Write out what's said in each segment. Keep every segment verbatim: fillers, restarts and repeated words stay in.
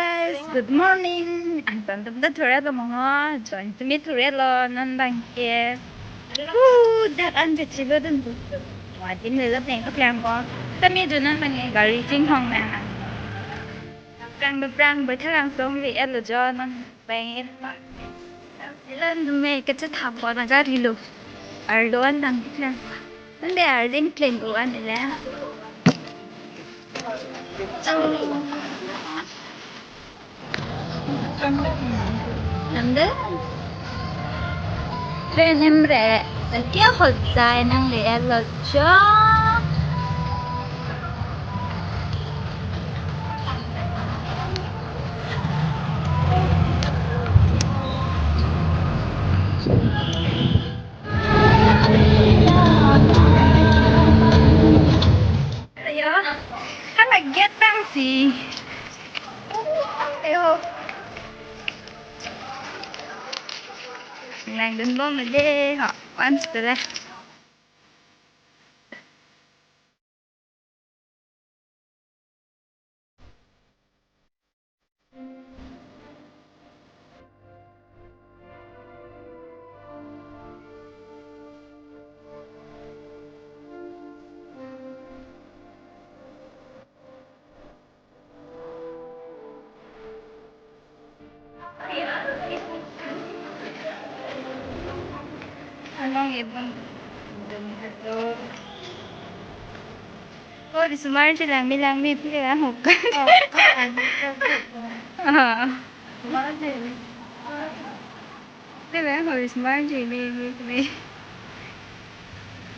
Guys, good morning. Anton atum ta thurelo mo ho. Join simi thurelo non abangke. Uh, dak an kachilo dun tu. Wa dim lelo pleng ko pleng ko. Tame jo non abangke gari chinghong nang. Prang do prang, boi thalang song vi elo jo non abangke. Elan dume kachethap ko na gari lo. Arlo an dang pleng. Ande arleng pleng ko an le. Ande. Pleng hem re. Tia hot jai nang le elo jo. Ayo, kan lagi datang sih. Ayo. Nang dun bom aja, ha, once deh. Along ibon. Oh, di sumar si langmi langmi pili lang huk. Oh, ah, ah. Ah. Pili lang huk, di sumar si mi mi mi.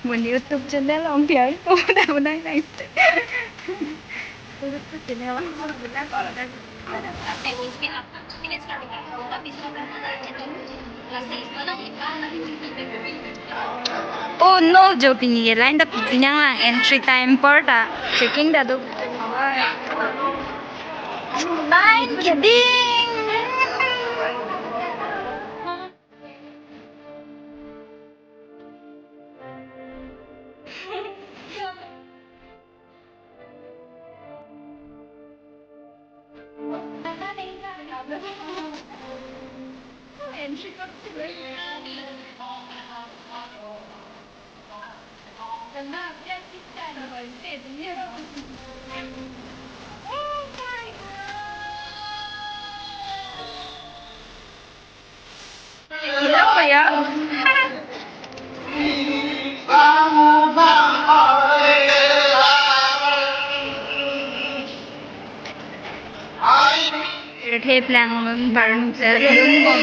Mo YouTube channel ong piang po da mo nai nai. Oh no, jo pini ke line ta pini nang lang entry time apor ta checking ta do. Bye, kidding. Theplang barun se dun bom.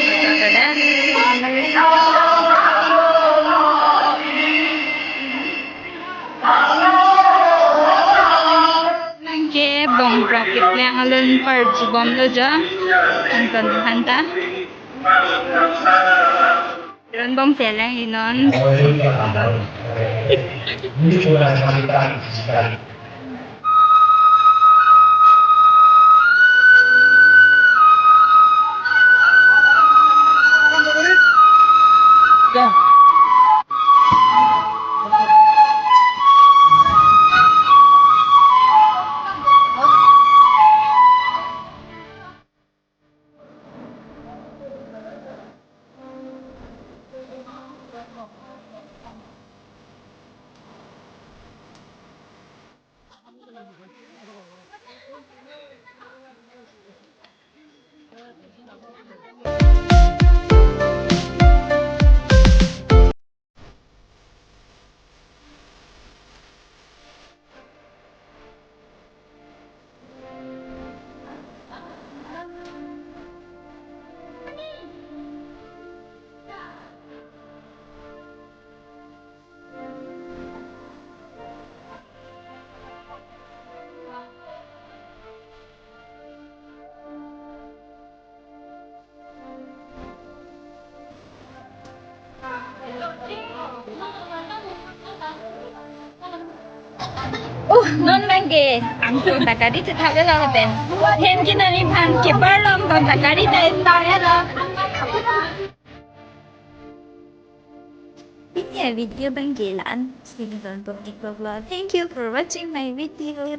Nang ke bong prapit lang alun par chibom lo jo. Anton hanta. Dun bom selang inon. Uh, non abangke angko ta gari chethap lo lapen. Hem kinari aphan keparlong ta gari ta ta lo. Pini avideo abangke la-an si nelitum pon-ik lo. Thank you for watching my video.